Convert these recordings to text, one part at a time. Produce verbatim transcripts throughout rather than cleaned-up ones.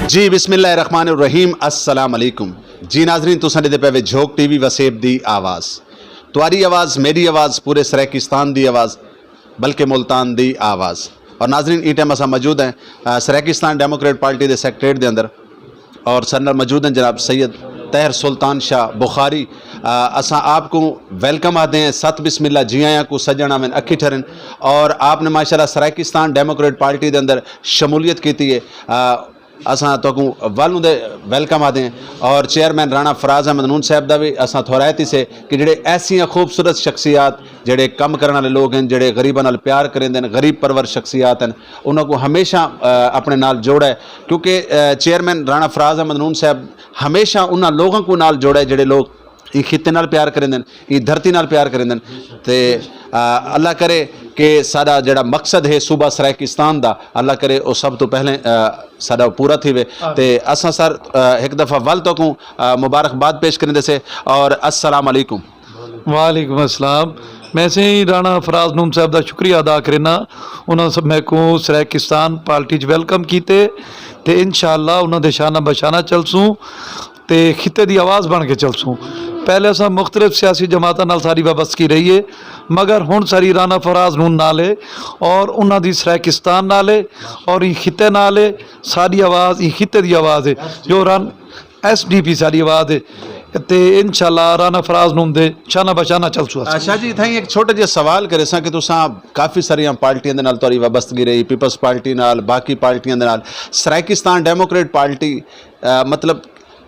جی، بسم اللہ الرحمن الرحیم۔ السلام علیکم۔ جی ناظرین، تساں ݙیہدے پئے وے جھوک ٹی وی وسیب دی آواز۔ تہاݙی آواز، میݙی آواز، پورے سرائیکستان دی آواز، بلکہ ملتان دی آواز۔ اور ناظرین، ایں ٹائم اساں موجود ہیں، آ، سرائیکستان ڈیموکریٹ پارٹی دے سیکرٹریٹ دے اندر، اور ساݙے نال موجود ہیں جناب سید طاہر سلطان شاہ بخاری۔ آ، اساں آپ کوں ویلکم آہدے ہیں، ست بسم اللہ، جی آیاں کوں سڄݨ آون، اکھی ٹھرن۔ اور آپ نے ماشاءاللہ سرائیکستان ڈیموکریٹ پارٹی دے اندر شمولیت کیتی ہے۔ آ، اساں تہاکوں ول اوندے ویلکم آہدے ہیں۔ اور چیئرمین رانا فراز احمد نون صاحب دا وی اساں تھوراہے تھیسے کہ جڑے ایسیاں خوبصورت شخصیات، جڑے کم کرݨ والے لوگ ہیں، جڑے غریباں نال پیار کریندے ہیں، غریب پرور شخصیات ہیں، انہاں کوں ہمیشہ، آ، اپݨے نال جوڑا ہے، کیونکہ، آ، چیئرمین رانا فراز احمد نون صاحب ہمیشہ انہاں لوگاں کوں نال جوڑا ہے جڑے لوگ ایں خطے نال پیار کریندن، ایں دھرتی نال پیار کریندن۔ تے، آ، اللہ کرے کہ ساݙا جڑا مقصد ہے صوبہ سرائیکستان دا، اللہ کرے او سب توں پہلے، آ، ساݙا پورا تھیوے۔ تے اساں سر، آ، ہک دفعہ ول تہاکوں، آ، مبارکباد پیش کریندے سے اور السلام علیکم۔ وعلیکم السلام۔ میں سئیں رانا فراز نون صاحب دا شکریہ ادا کرینداں، انہاں س-، میکوں سرائیکستان پارٹی اچ ویلکم کیتے، تے انشاءاللہ انہاں دے شانہ بشانہ چلسوں تے خطے دی آواز بݨ کے چلسوں۔ پہلے اساں مختلف سیاسی جماعتاں نال ساݙی وابستگی رہی ہے، مگر ہݨ ساݙی رانا فراز نون نال ہے اور انہاں دی سرائیکستان نال ہے اور ایں خطے نال ہے۔ ساݙی آواز ایں خطے دی آواز ہے، جو رن ایس ڈی پی ساݙی آواز ہے۔ تے انشاءاللہ رانا فراز نون دے شانہ بشانہ چلسوں۔ آ، شاہ جی، اتھائیں ہک چھوٹا جیہا سوال کریساں کہ تساں کافی ساریاں پارٹیاں دے نال تہاݙی وابستگی رہی، پیپلز پارٹی نال، باقی پارٹیاں دے نال، سرائیکستان ڈیموکریٹ پارٹی، آ، مطلب،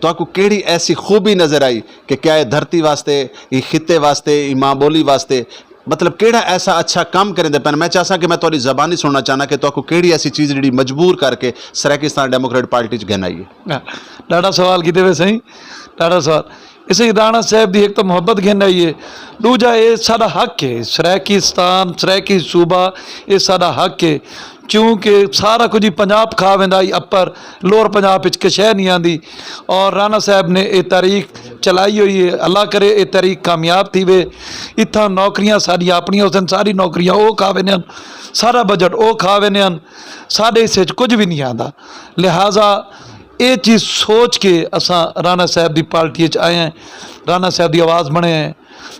تہاکوں کیڑھی ایسی خوبی نظر آئی کہ کیا اے دھرتی واسطے، ایں خطے واسطے، ایں ماں ٻولی واسطے، مطلب، کیڑھا ایسا اچھا کم کریندے پئن؟ میں چاہساں کہ میں تہاݙی زبانی سݨنا چاہنا کہ تہاکوں کیڑھی ایسی چیز جڑی مجبور کر کے سرائیکستان ڈیموکریٹ پارٹی اچ گھن آئی ہے؟ ہاں، ݙاڈھا سوال کیتے وے سئیں، ݙاڈھا سوال۔ اسے رانا صاحب دی ہک تاں محبت گھن آئی ہے، ݙوجھا اے ساݙا حق ہے، سرائیکستان، سرائیکی صوبہ، اے ساݙا حق ہے، کیونکہ سارا کجھ ہی پنجاب کھا ویندا ہئی، اپر لوئر پنجاب اچ کشے نہیں آندی۔ اور رانا صاحب نے اے تحریک چلائی ہوئی ہے، اللہ کرے اے تحریک کامیاب تھیوے۔ اتھاں نوکریاں ساݙیاں اپݨیاں ہوسن، ساری نوکریاں او کھا ویندے ہن، سارا بجٹ او کھا ویندے ہن، ساݙے حصے اچ کجھ وی نہیں آندا۔ لہذا اے چیز سوچ کے اساں رانا صاحب دی پارٹی اچ آئے ہیں، رانا صاحب دی آواز بݨے ہیں،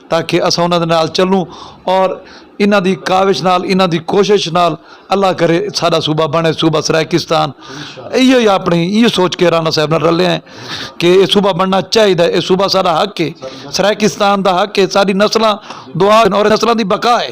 تاکہ اساں انہاں دے نال چلوں اور انہاں دی کاوش نال، انہاں دی کوشش نال اللہ کرے ساݙا صوبہ بݨے، صوبہ سرائیکستان۔ ایہو ہی اپݨی ایہو سوچ کے رانا صاحب نال رلے ہیں کہ اے صوبہ بݨنا چاہیدا ہے، اے صوبہ ساݙا حق ہے، سرائیکستان دا حق ہے، ساݙی نسلاں دعا اور نسلاں دی بقا ہے۔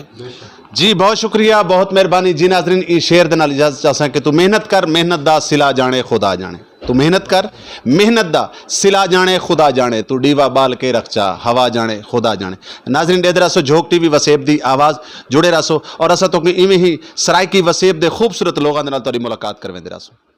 جی، بہت شکریہ، بہت مہربانی۔ جی ناظرین، ایں شعر دے نال اجازت چاہساں کہ توں محنت کر، محنت دا صلہ ڄاݨے خدا ڄاݨے۔ توں محنت کر، محنت دا صلہ ڄاݨے خدا ڄاݨے۔ توں ݙیوا ٻال کے رکھ چا، ہوا ڄاݨے خدا ڄاݨے۔ ناظرین، ݙیہدے رہسو جھوک ٹی وی وسیب دی آواز، جڑے رہسو اور اساں تہاکوں ایویں ہی سرائیکی وسیب دے خوبصورت لوگاں دے نال تہاݙی ملاقات کرویندے رہسوں۔